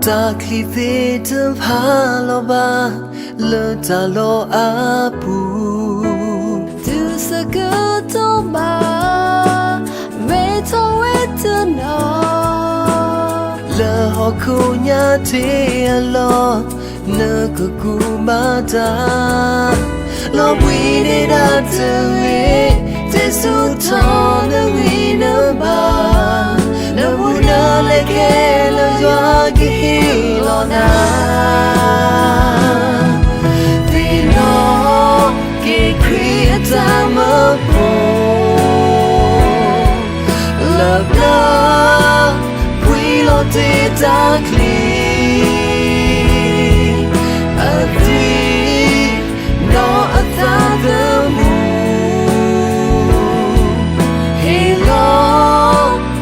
တၢ်ချံးသ့ၣ်တဖးလီၤဘၣ် လၢတၢ်လီၢ်အပူၤ, သုဆၢကတီၢ်ဘၣ် မ့ၢ်ထီၣ်ဝဲတနီၤ လၢဟီၣ်ခိၣ်ညါတ့ၢ်အလီၢ် နကကူးဘၣ်တၢ်, လီၤဘှံးန့ၢ်ဒၣ်တဂ့ၤ, တ့ဆူၣ်ထီၣ်နဂံၢ်နဘါ, နမူနလဲၤခဲလၢာ်ယွၤကဟ့ၣ်လီၤနၤ, သ့ၣ်နီၣ်က့ၤခရံာ်အတၢ်မၢဖိ လၢပျၢၤ ပှံၢ်လီၤတ့ၢ်တၢ်ချံး, အသွံၣ်နီၣ်အသးသမူ, ဟ့ၣ်လီၤ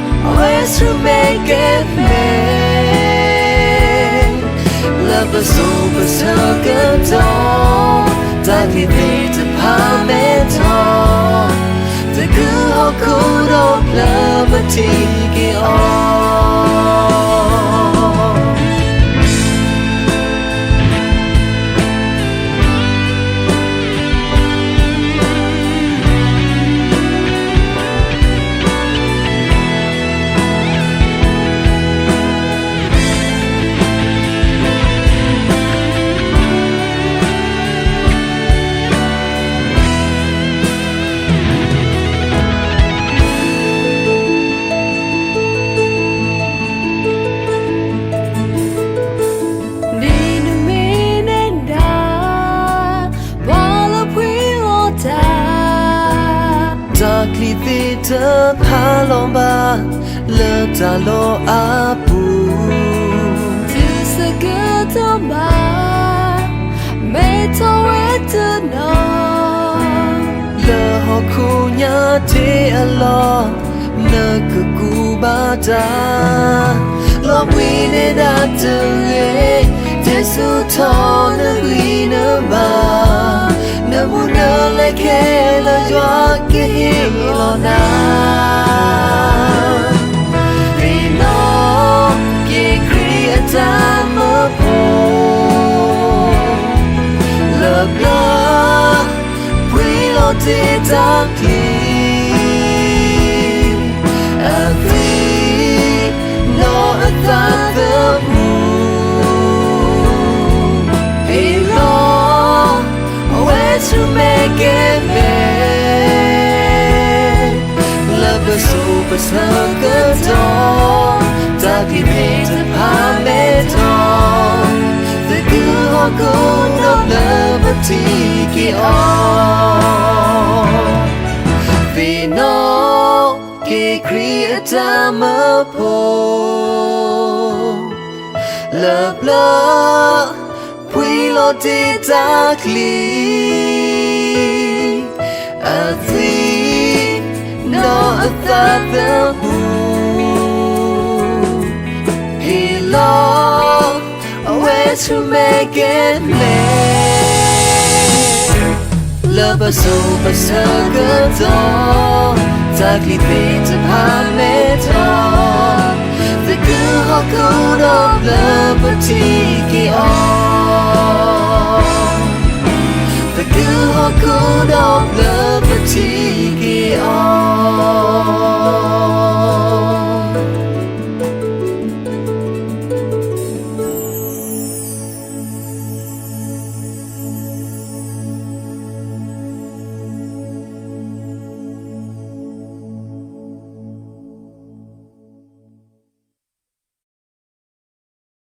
အဝဲဆူမဲာ်ကဲမဲာ်, လၢပစိၤပဆၢကတီၢ်, တၢ်ချံးသ့ၣ်တဖးမဲာ်ထီၣ်, တကုၤဟီၣ်ခိၣ်ဒီဖျၢၣ်ပထံၣ်က့ၤအီၤ. ဒ်နမ့ၢ်နဲဒၣ် ပှၤလၢပှံၢ်လီၤတၢ်, တၢ်ချံးသ့ၣ်တဖးလီၤဘၣ် လၢတၢ်လီၢ်အပူၤ, သုဆၢကတီၢ်ဘၣ် မ့ၢ်ထီၣ်ဝဲတနီၤ လၢဟီၣ်ခိၣ်ညါတ့ၢ်အလီၢ် နကကူးဘၣ်တၢ်, လီၤဘှံးန့ၢ်ဒၣ်တဂ့ၤ, တ့ဆူၣ်ထီၣ်နဂံၢ်နဘါ, နမူနလဲၤခဲလၢာ်ယွၤကဟ့ၣ်လီၤနၤ, သ့ၣ်နီၣ်က့ၤခရံာ်အတၢ်မၢဖိ လၢပျၢၤ ပှံၢ်လီၤတ့ၢ်တၢ်ချံး, အသွံၣ်နီၣ်အသးသမူ, ဟ့ၣ်လီၤ အဝဲဆူမဲာ်ကဲမဲာ်, လၢပစိၤပဆၢကတီၢ်, တၢ်ချံးသ့ၣ်တဖးမဲာ်ထီၣ်, တကုၤဟီၣ်ခိၣ်ဒီဖျၢၣ်ပထံၣ်က့ၤအီၤ, သ့ၣ်နီၣ်က့ၤခရံာ်အတၢ်မၢဖိ လၢပျၢၤ ပှံၢ်လီၤတ့ၢ်တၢ်ချံး, အသွံၣ်နီၣ်အသးသမူ, ဟ့ၣ်လီၤ အဝဲဆူမဲာ်ကဲမဲာ်, လၢပစိၤပဆၢကတီၢ်, တၢ်ချံးသ့ၣ်တဖးမဲာ်ထီၣ်, တကုၤဟီၣ်ခိၣ်ဒီဖျၢၣ်ပထံၣ်က့ၤအီၤ, တကုၤဟီၣ်ခိၣ်ဒီဖျၢၣ်ပထံၣ်က့ၤအီၤ.